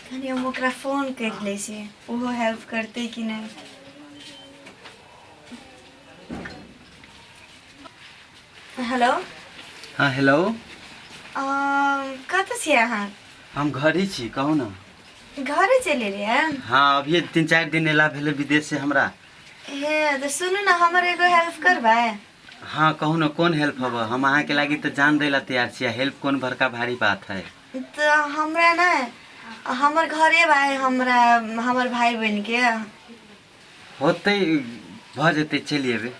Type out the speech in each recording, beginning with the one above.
कनि हम ओकरा फोन करि लै छियै ओहो हेल्प करतै कि नहि। हेलो। हाँ हेलो। कतऽ छियै अहाँ? हम घरे छी, कहू ने। घरे चलि एलियै? हाँ, अभी 3-4 दिन एला भेलै विदेश से हमरा। हे तऽ सुनू ने, हमर एगो हेल्प करबै? हाँ कहू ने, कोन हेल्प हब? हम अहाँके लागी तऽ जान दै ला तैयार छी, हेल्प कोन बड़का भारी बात है। तऽ हमरा ने हमर घरे भाई हमरा हमर भाई बहिनके होतै, भऽ जेतै, चलि एबै।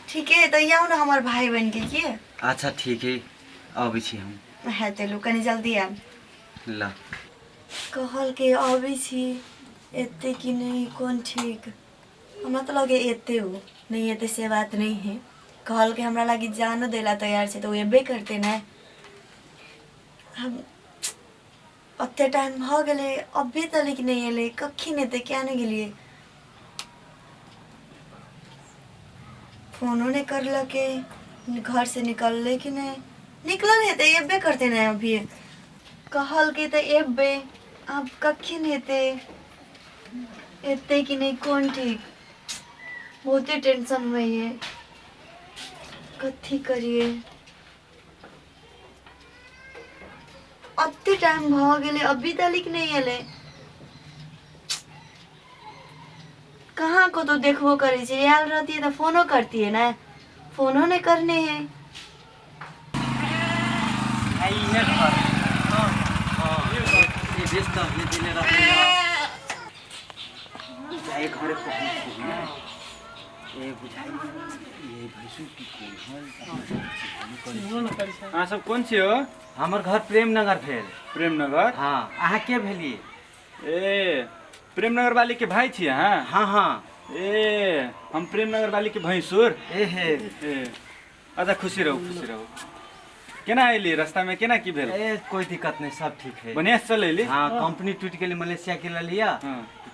ठीके है, तऽ आउ ने हमर भाई बहिनके की। अच्छा ठीक है, अबै छी हम। हेतै लू, कनि जल्दी आयब। ल कहलकै अबै छी, एतै कि नहि कोन ठीक। हमरा तऽ लगे एतै, ओ नहि एतै से बात नहि है। कहलकै हमरा लागी जानो दै ला तैयार छै तऽ ओ एबे करतै ने। हम ओते टाइम भऽ गेलै, अभी तक नहि एलै, कखन एतै किया नहि गेलियै। फोनो नहि करलकै, घरसँ निकललै कि नहि निकलल हेतै, एबे करतै ने। अभी कहलकै तऽ एबै, आब कखन हेतै, एतै कि नहि कोन ठीक। बहुते टेंशनमे ये, कथी करियै। अते टाइम भऽ गेलै, अभी तक नहि एलै। कहाँ कतहु देखबो करै छै। आयल रहतियै तऽ फोनो करतियै ने, फोनो नहि करने है। इहे घर हाँ, ये बेच तऽ ये देने रहती है घरे पहुँच गेली। ए बुझाइ ये भैंसुर की कोन है? अहाँ सब कोन छी हो? हमर घर प्रेमनगर भेल। प्रेमनगर? हाँ, अहाँ के भेलिए? ए प्रेमनगर वाली के भाई छी अहाँ? हाँ हाँ। ए हम प्रेमनगर वाली के भैंसुर। ए हे। ए अच्छा, खुशी रहू, खुशी रहू। केना एली, रास्ता में केना की भेल? ए कोई दिक्कत नहीं, सब ठीक है। बढ़िया से चल एली? हाँ, कंपनी टूट गेली मलेशिया के ललिया।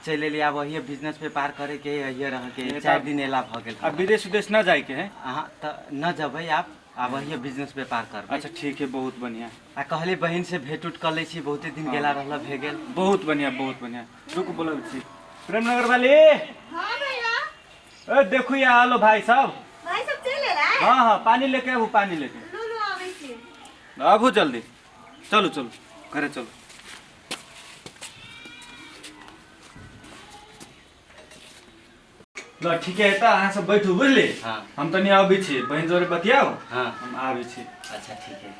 चलि एली, आब वही बिजनेस व्यापार करे के है, यही रह के। ए, 4 तब दिन एला भ गेल। अब विदेश उदेश न जाए के है? अहाँ तऽ न जबै, आब आब वही बिजनेस व्यापार करबै। अच्छा ठीक है, बहुत बढ़िया। आ कहली बहिन से भेंट उट कर लै छी, बहुते दिन गेला रहल भे गेल। बहुत बढ़िया, बहुत बढ़िया। रुक बोलल छी। प्रेमनगर वाली। हाँ भैया। ए देखू यहाँ आलो भाई साहब। भाई सब चलि एलै? हाँ हाँ, पानी लेके आबू, पानी लेके। लू लू, आबै छी। आबू जल्दी, चलू चलू घरे चलू। ल ठीक है, तऽ अहाँ सब बैठू बुझली। हाँ। हम तनी अबै छी, बहिन जोरे बतियाउ। हाँ। हम आबै छी। अच्छा ठीक है,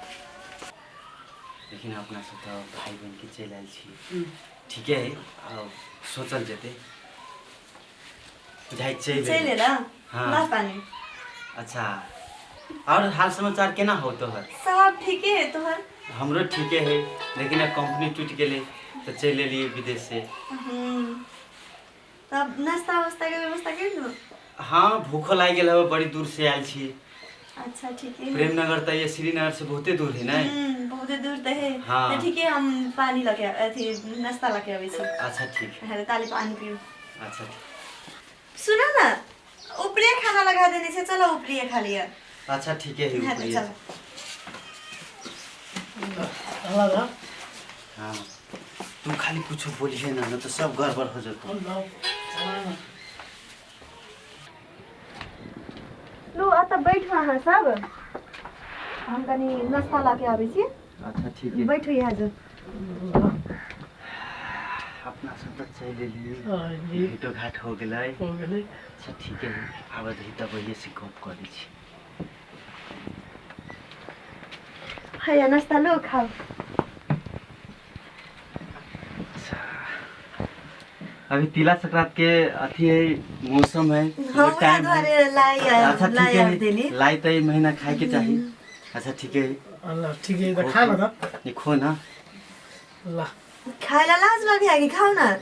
लेकिन अपना सब तऽ भाई बहिन के चलि आयल छी, ठीके है, आब सोचल जेतै। बुझाइ चलि चलि एलै। एला? हाँ। ला पानी। अच्छा, और हाल समाचार केना हो तोहर? सब ठीके है, तोहर? हमरो ठीके है, लेकिन अब कंपनी टूटि गेलै तऽ चलि एलियै विदेश से। तब नाश्ता वास्ता के व्यवस्था कर लो। हाँ, भूखो लागि गेल हवे, बड़ी दूर से आयल छी। अच्छा ठीक है। प्रेमनगर तऽ ये श्रीनगर से बहुते दूर है ने। बहुते दूर तऽ है। हाँ। तऽ ठीक है, हम पानी लके अथी नाश्ता लके अबै छी। अच्छा ठीक है। हाँ, ताली पानी पियो। अच्छा ठीक। सुनो ना, ऊपरे खाना लगा देने से, चलो ऊपरे खा लिया। अच्छा ठीक है। हाँ, तो ऊपरे। चलो। हाँ, तू खाली कुछ बोलिए ना, ना तो सब गड़बड़ हो जतो। लू अतऽ बैठू अहाँ सब, हम कनि नाश्ता लऽ के आबै छी। अच्छा ठीक है। बैठू यहाँ जो। अपना सब तऽ चलि एलियै, भेटो घाट हो गेलै। हो गेलै। अच्छा ठीक है, आबऽ दही तब वही से गप कऽ लै छी। हैया नाश्ता लो, खाओ। अभी तिला संक्रांत के अथी है, मौसम है। हाँ, टाइम है। दुआरे लाई अच्छा ठीक लाई है। देली। लाई तऽ ई महीना खाए के चाही। अच्छा ठीक है। ल ठीक है, तऽ खा ल तऽ। ये खो ना। ल। खाय ला लाज लगे है कि? खाओ ना।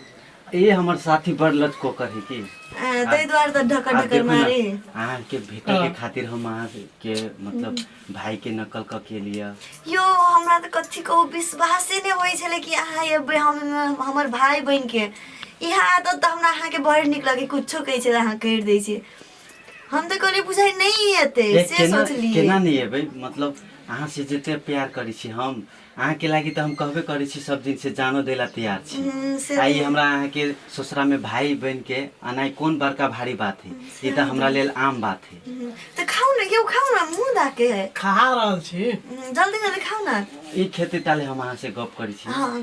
ए हमर साथी बड़ लचकोकर है की। ताहि दुआरे तऽ ढकर आब ढकर देखू ना, मारे। अहाँके भेटे के खातिर हम अहाँ के मतलब भाई के नकल कऽ के लिए। यो हमरा तऽ कथी कहू, विश्वासे नहि होइ छलै कि अहाँ एबै। हम हमर भाय बहिन के इएह आदत तऽ हमरा अहाँके बड़ नीक लगे, कुछो कहै छै तऽ अहाँ करि दै छियै। हम तऽ कहलियै बुझाइ नहि एतै ए, से केना सोचलियै। केना नहि एबै? मतलब अहाँ से जते प्यार करै छी हम, अहाँके लागि तऽ हम कहबे करै छी सब दिन से जानो दैला तैयार छी। से आइ हमरा अहाँके ससुरा में भाई बन के आनाइ कोन बड़का भारी बात है, ई तऽ हमरा लेल आम बात है। तऽ खाउ ने यौ, खाउ ने, मुँह दाके है। खा रहल छी। जल्दी जल्दी खाउ ने। ई खेती ताले हम अहाँ से गप करै छी। हाँ।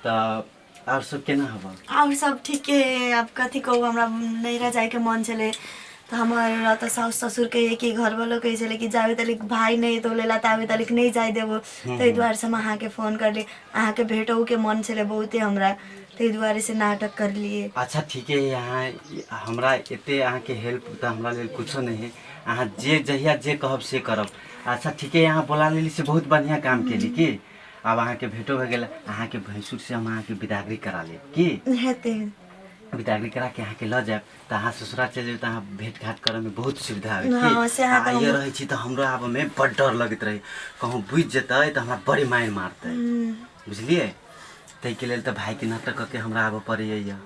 तऽ आओर सब केना हबऽ? आओर सब ठीके है। आब कथी कहू, हमरा नैहरा जाइके मन छलै तऽ हमर तऽ साउस ससुर कहै कि घरवालो कहै छलै कि जाबे तलिक भाय नहि एतौ लेला ताबे तलिक नहि जाय देबो। ताहि दुआरे से हम अहाँके फोन करली, अहाँके भेटहुके मन छलै बहुते हमरा, ताहि दुआरे से नाटक करलियै। अच्छा ठीके है, अहाँ हमरा एते अहाँके हेल्प तऽ हमरा लेल कुछो नहि है, अहाँ जे जहिया जे कहब से करब। अच्छा ठीके है, अहाँ बोला लेली से बहुत बढ़िआँ काम केली की। आब अहाँके भेटो भए गेल, अहाँके भैंसुर से हम अहाँके विदागरी करा लेब की। हेतै। विदागरी करा के अहाँके लऽ जायब तऽ अहाँ ससुरा चलि जेबै तऽ अहाँ भेंट घाट करऽमे बहुत सुविधा होयत की। हँ, से अहाँ तऽ आइयो रहै छी तऽ हमरो आबऽमे बड़ डर लगैत रहै, कहूँ बुझि जेतै तऽ हमरा बड़ी मारि मारतै, बुझलियै? ताहिके लेल तऽ भाइके नाटक कऽ के हमरा आबऽ पड़ैए।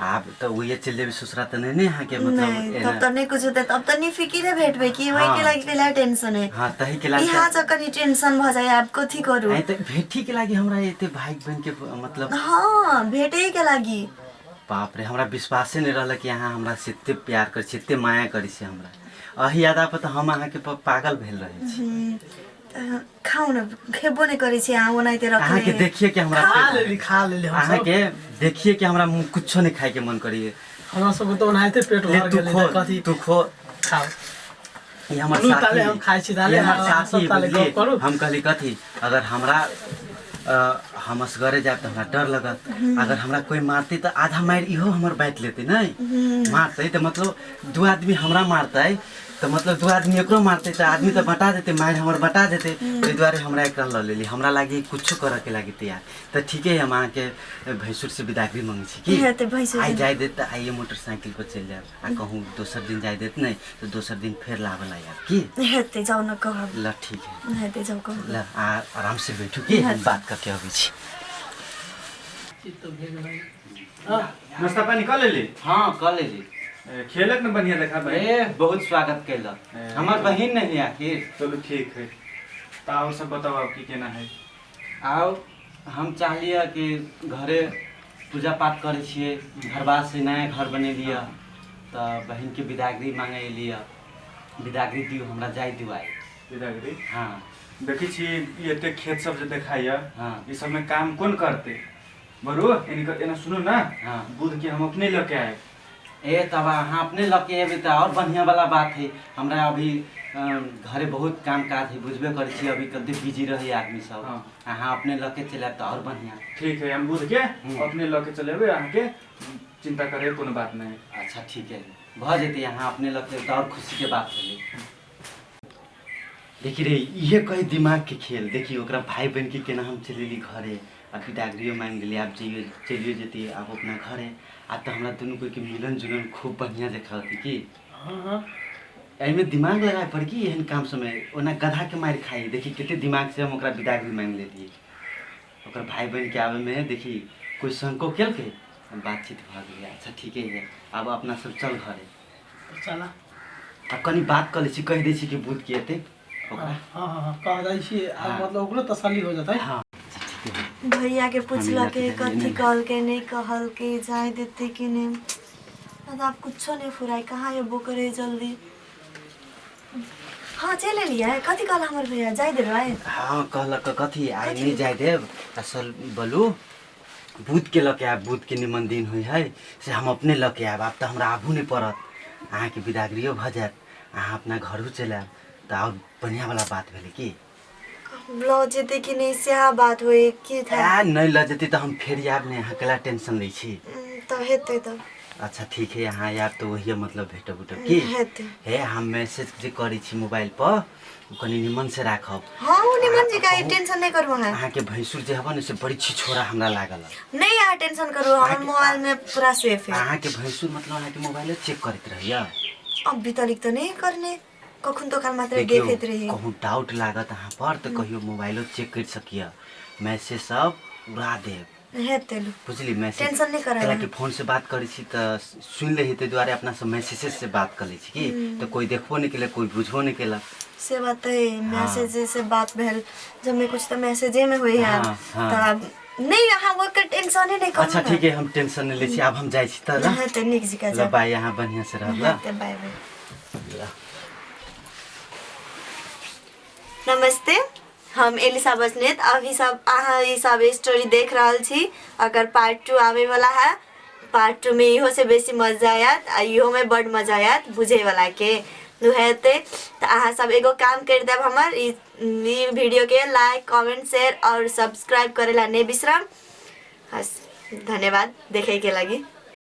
आब तऽ ओहिए चलि जेबै ससुरा तऽ नहि ने अहाँके मतलब नहीं तब तऽ नहीं कुछ होते, तब तऽ नहीं फिकिरे भेटबै की, ओहि के हाँ। लागि पहला टेंशन है। हाँ, तही के लागि। यहाँ से कनी टेंशन भऽ जाए, आब कथी करू। आइ तऽ भेटी के लागि हमरा एते भाइ बहिन के मतलब। हाँ, भेटे के लागि। बाप रे, हमरा विश्वासे नहि रहल कि अहाँ हमरा से एते प्यार करै छी, एते माया करै छी हमरा। एही यादा पर तऽ हम अहाँके पागल भेल रहै छी। खाउ ने, खेबो नहि करै छी अहाँ, ओनाहिते रखले। अहाँके देखिए के हमरा खा लेली, खा लेली हम सब। अहाँके देखिए के हमरा मुँह कुछो नहीं खाए के मन करिए। हमरा सबके तऽ ओनाहिते पेट ले भर तू गेलै खो, तऽ कथी तू खो। खाउ। ई हमर लू साथी ताले हम खाइ छी, ताले ई हमर अहाँ साथी सब ताले बुझलियै? गप करू। हम कहली कथी, अगर हमरा हम असगरे जायब तऽ हमरा डर लगत, अगर हमरा कोई मारतै तऽ आधा मारि इहो हमर बाँटि लेतै, नहि मारतै तऽ मतलब दू आदमी हमरा मारतै तऽ मतलब दू आदमी एकरो मारतै तऽ आदमी तऽ बटा जेतै, मारि हमर बटा जेतै। ताहि दुआरे हमरा एकरा लऽ लेली, हमरा लागी कुछो करऽके लागी तैयार। तऽ ठीके है, हम अहाँके भैंसुर से विदागरी मंगै छी की। हेतै भैंसुर आइ से। जाय देत तऽ आइए मोटरसाइकिल पर चलि जायब, आ कहूँ दोसर दिन जाय देत नहि तऽ दोसर दिन फेर लाबऽ ला आयब की। हेतै, जाउ ने कहब। ल ठीक है, हेतै, जाउ कहब। ल आ आराम से बैठू की, हम बात करके अबै छी। चित्त भे गेलै। हाँ। नाश्ता पानी कऽ लेली? हाँ, कऽ लेली। ए, खेलक ने बढ़िया देखा भाई। ए बहुत स्वागत केलक। ए। हमर बहिन नहीं आखिर। चलू ठीक है, तऽ आओर सब बताउ आब की केना है। आउ हम चाहलियै कि घरे पूजा पाठ करै छियै, घरवास से नया घर बनेलियै तऽ बहिनके विदागरी मांगे एलियै, विदागरी दियौ हमरा, जाय दियौ आइ। विदागरी? हाँ। देखै छी ई एते खेत सब जे देखाइया, हाँ। ई सब में काम कोन करतै? बरू एना सुनू ने। हाँ। बुध के हम अपने लऽ के आयब। ए तब अहाँ अपने लऽ के एबै तऽ आओर बढ़िआँ वाला बात है। हमरा अभी घरे बहुत काम काज है, बुझबे करै छी अभी कते बिजी रहै आदमी सब। हाँ। अहाँ अपने लऽ के चलि आयब तऽ आओर बढ़िआँ। ठीक है, हम बुध के अपने लऽ के चलेबै, अहाँके चिंता करे के कोनो बात नहीं। अच्छा ठीक है, भऽ जेतै, अहाँ अपने लऽ के तऽ आओर खुशीके बात भेलै। देखी रे, इहे कही दिमाग के खेल। देखी ओकरा भाई बहन के केना हम चलेली घरे, आ विदागरियो मांगि लेली, आब जइयो चलियो जेती आब अपना घरे। आब तऽ हमरा दुनू कोई के मिलन जुलन खूब बढ़िया जकाँ होती की। हाँ हाँ। एहिमे दिमाग लगाए पड़ की एहन काम समय, ओना गधा के मारि खाई। देखी कते दिमाग से हम ओकरा विदागरी मांगि लेलियै। ओकर भाई बहन के आबे में देखी कोई शंको केलकै, बातचीत भऽ गेलै। अच्छा ठीके है, आब अपना सब चल घरे। चला। आ कनी बात कऽ लै छी, कहि दै छी कि बुध के एतै ओकरा। हाँ हाँ हाँ, कह दै छी आ हाँ। मतलब ओकरो तसल्ली हो जेतै। हाँ अच्छा ठीके है। भैया के पूछलकै हम इलाके कथी जाइए। कहलकै नहि कहलकै, जाय देतै कि नहि। दादा आब कुछो नहि फुराइ, कहाँ एबो करे जल्दी। हाँ चलि एलियै। कथी कहल हमर भैया, जाय देबै? हाँ कहलक कथी आइ नहि जाय देब, असल बोलू बुध के लऽ के आयब, बुध के निमन दिन होइ है से हम अपने लऽ के आयब। आब तऽ हमरा आबू नहि पड़त, अहाँके विदागरियो भऽ जायत, अहाँ अपना घरो चलि आयब तऽ आओर बढ़िआँ वाला बात भेलै की। लऽ जेतै कि नहि सएह बात होइ की था। आ नहि लऽ जेतै तऽ हम फेर आयब नहि, अहाँ कैला टेंशन लै छी। तऽ हेतै तऽ। अच्छा ठीक है, अहाँ आयब तऽ वही मतलब भेटब उटब की हेतै। हे हम मैसेज जे करै छी मोबाइल पर ओ कनि निमन से राखब। हाँ ओ निमन जी का टेंशन नहीं करू अहाँ। अहाँके भैंसुर जे हबऽ ने से बड़ी छिछोरा हमरा लागल। नहीं अहाँ टेंशन करू, हमर मोबाइल में पूरा सेफ है। अहाँके भैंसुर मतलब अहाँके मोबाइले चेक करैत रहैया? अभी तलिक तऽ नहीं करने, कखन तो काल मात्र देखियौ देखैत रही। कहूँ डाउट लागत अहाँ पर तऽ कहियो मोबाइलो चेक करि सकिए, मैसेज सब उड़ा देब। हेतै लू। बुझली मैसेज टेंशन नहि करय कैला कि फोन से बात करै छी तऽ सुनि लै है, ताहि दुआरे अपना सब मैसेजे से बात कर लै छी की तऽ कोई देखबो नहि केलक, कोई बुझबो नहि केलक। से बात है, मैसेज से बात भेल जब में कुछ तऽ मैसेजे में होई है। हाँ, हाँ। तऽ आब नहीं अहाँ ओकर टेंशन ही नहीं करू। अच्छा ठीक है, हम टेंशन नहीं लै छी, आब हम जाइ छी तऽ ल। हेतै नीक जकाँ ल जाउ। बाय, अहाँ बढ़िआँ से रहब ल। हेतै, बाय बाय। ल। नमस्ते, हम एलिसा बसनेत। अभी सब अहाँ ई सब स्टोरी देख रहल छी। अगर पार्ट 2 आबै वाला है, पार्ट 2 में इहो से बेसी मजा आयत आ इहो में बड मजा आयत बुझे वाला के हेतै। तऽ अहाँ सब एगो काम कर देब, हमर ई वीडियो के लाइक कमेंट शेयर और सब्सक्राइब करे ला नहीं बिसरम। हस, धन्यवाद देखे के लगी।